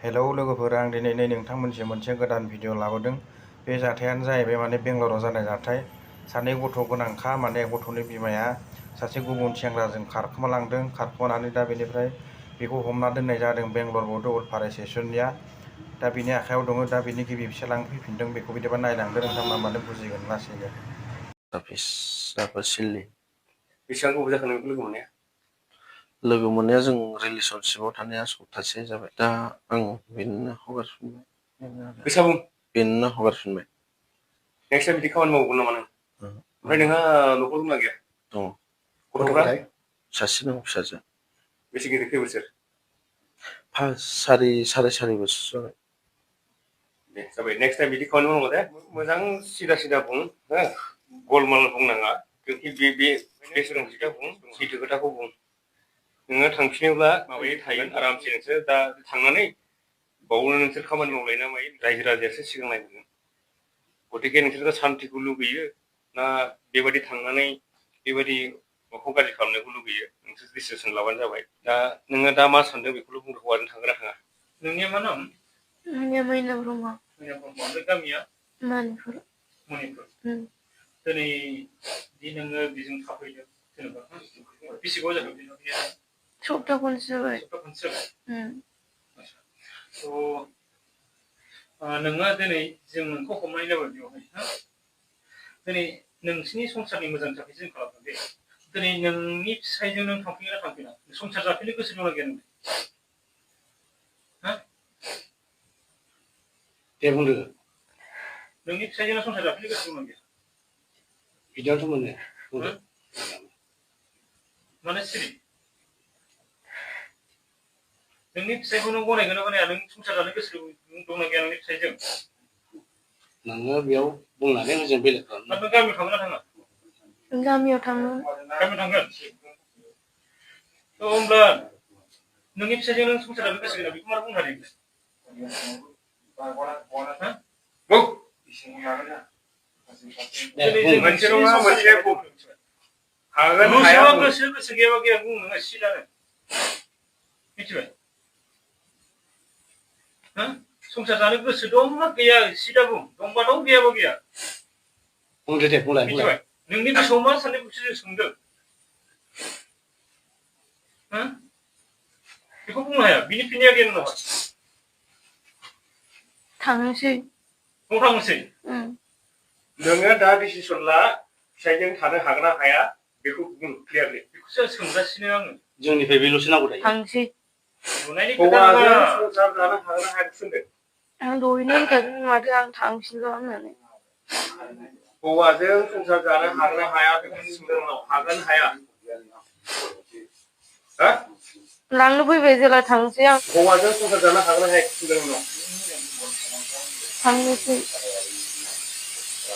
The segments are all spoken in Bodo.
हेलौ लोगोफोर, आं दिनै नोंथांमोनसिम मोनसे गोदान भिडिअ लाबोदों। बे जाथायानो जाहैबाय बेंगालराव जानाय जाथाय। सानै गथ' गोनांखा गथ'नि बिमाया सासे गुबुन सेंग्राजों खारखोमालांदों। खारखोमानानै दा बेनिफ्राय बेखौ हमना दोननाय जादों बेंगलर बर्ड उलपारा स्टेशननिया। दा बिनि आखायाव दङ। दा बिनि गिबि फिसाला फैफिनदों। बेखौ बिदिबा नायलांदो नोंथांमोना, मानो बुजिगोन लासैनो। सिलनि बेसेबां गोबाव जाखो नों लोगो मोननाया? लोगो मोननाया जों रिलेसनशिपआव थानाया सप्तासे जाबाय। दा आं बेनो हगारफिनबाय। बेनो हगारफिनबाय। नेक्स्ट टाइम बिदि खामानि मावगोन नामा नों? ओमफ्राय नोंहा न'खर दंना गैया? दङ। गथ'फ्रा सासे दं, फिसाजो। बेसे गिदिर, खै बोसोर? साराय 4.5 बोसोर जाबाय। दे जाबाय, नेक्स्ट टाइम बिदि खामानि मावनांगौ दे। मोजां सिदा बुं, हो, गलमाल बुंनाङा। बे सोलोंथिखौ बुं, सैथो खोथाखौ बुं। नोङो थांफिनोब्ला माबायै थागोन आरामसे। नोंसोर दा थांनानै बावनो नोंसोर खामानि मावलायना मायो, रायजो राजायासो सिगां नायगोन। गतिके नोंसोरखौ सान्तिखौ लुगैयो ना बेबायदि थांनानै बेबायदि न'खौ गाज्रि खालामनायखौ लुगैयो? नोंसोर डिसिसन लाबानो जाबाय। दा नोङो दा मा सानदों बेखौल' बुंदो। हौवाजों थांगोन ना थाङा? नोंनिया मा नाम? मैना ब्रह्म। ओमफ्राय गामिया? मणिपुर। दिनै दि नोङो बेजों थाफैदों, जेनेबा बेसे गोबाव जाखो बेजों? सप्ता खनसे जाबाय। नोङो दिनै जों नोंखौ हमनाय जाबाय बेवहाय। दिनै नोंसिनि संसारनि मोजांनि थाखाय जों खालामदों दे। दिनै नोंनि फिसायजों नों थांफिनगोन ना थांफिना? संसार जाफिननो गोसो दंना गैया नों? दे बुंदो। नोंनि फिसायजों संसार जाफिननो गोसो दंना गैया? बिदियावथ' मोनो। माने सिरि? नोंनि फिसायखौ नों गनायगोन ना गनाया? नों संसार जानो गोसो दंना गैया नोंनि फिसायजों? नोङो बेयाव बुंनानै जों बेलेग खालामनो। नों गामियाव थांगोन ना थाङा? गामियाव थाङो। गामियाव थांगोन? होमब्ला नोंनि फिसायजों नों संसार जानो गोसो गैया, बेखौ मानो बुंनो हादों? गोसो गैयाबा गैया बुं, नोङो सिदानो। मिथिबाय? संसार जानो गोसो दंना गैया सिदा बुं। दंबा दं, गैयाबा गैया। बुंदो दे, बुंलाय। मिथिबाय? नोंनि गोसोआव मा साननाय बेखौसो जों सोंदों। बेखौ बुंनो हाया? बिनि फिननाया गैया नोंनाव? थांनोसै। थांनोसै? नोङो दा डिसिसन ला, फिसायजों थानो हागोन ना हाया बेखौ बुं क्लियारलि। बेखौसो सोंगासिनो आङो। जोंनिफ्राय बेल'सो नांगौ दायो। थांसै। हौवाजों संसार जानो हागोन ना हाया बेखौ सोंदों। आं दहायनो होनखादों माथो, आं थांफिनगोन होननानै। हौवाजों संसार जानो हागोन ना हाया बेखौ सोंदों उनाव। हागोन हाया? लांनो फैबाय जेला थांसै आं। हौवाजों संसार जानो हागोन ना हाया सोंदों उनाव। थांनोसै।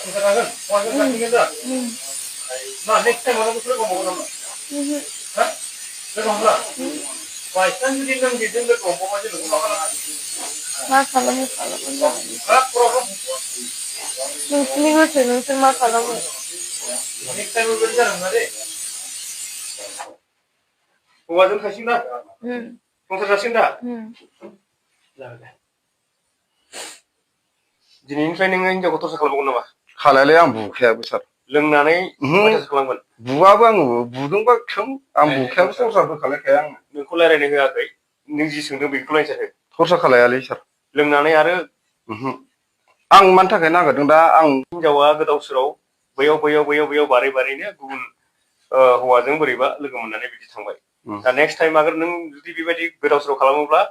संसार हागोन? हौवाजों थांफिनगोन दा? मा नेक्स्ट टाइमाव लोगो हमबावगोन नामा? लोगो हमला? बायचान्स जुदि नों बेजों लोगो हमबावबा जेनेबा मा खालामगोन? मा खालामो खालामबानो जाबाय। नोंसोरनि गोसो, नोंसोर मा खालामो। नेक्स्ट टाइम बेबायदि जानो मोना दे। हौवाजों थांसिगोन दा? संसार जासिगोन दा? जागोन दे। दिनैनिफ्राय नोङो हिनजावखौ टर्चार खालामबावगोन नामा? खालायलाय, आं बुखायाबो सार। लोंनानै अयथासार खालामगोन? बुवाबो आङो, बुदोंबा थों, आं बुखायाबो टर्चारबो खालायखाया आङो। नोंखौ रायज्लायनो होआखै, नों जि सोंदों बेखौ रायज्लायसै। टर्चार खालायालै सार। लोंनानै आरो आं मानि थाखाय नागिरदों दा? आं हिनजावा गोदाव सोराव बैयाव बारैनो गुबुन हौवाजों बोरैबा लोगो मोननानै बिदि थांबाय। दा नेक्स्ट टाइम आगोर नों जुदि बेबायदि गोदाव सोराव खालामोब्ला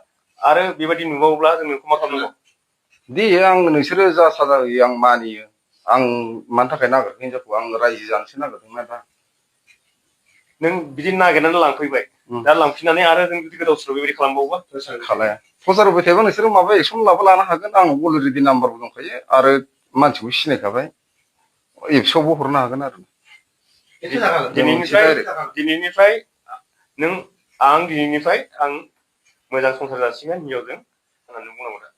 आरो बेबायदि नुबावोब्ला जों नोंखौ मा खालामनांगौ? दे, आं नोंसोरो जा साजा होयो आं मानियो। आं मानि थाखाय नागिरदों हिनजावखौ? आं रायजो जानोसो नागिरदोंना दा। नों बिदि नागिरनानै लांफैबाय, दा लांफिननानै आरो जों जुदि गोदाव सोराव बेबायदि खालामबावोबा? खालाया। टर्चार होबाय थायोबा नोंसोरो माबा एक्सन लानो हागोन। आंनाव अलरेडि नाम्बारबो दंखायो आरो मानसिखौ सिनायखाबाय। एबसुआवबो हरनो हागोन आरो। दिनैनिफ्राय आं मोजां संसार जासिगोन हिनजावजों होननानै बुंनांगौ दा।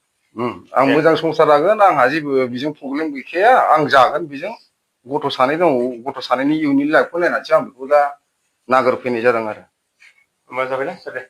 आं मोजां संसार जागोन, आंहा जेबो बेजों प्रब्लेम गैखाया। आं जागोन बेजों। गथ' सानै दङ, गथ' सानैनि इयुननि लाइफखौ नायनानैसो आं बेखौ दा नागिरफैनाय जादों आरो। होमबा जाबायना सार दे।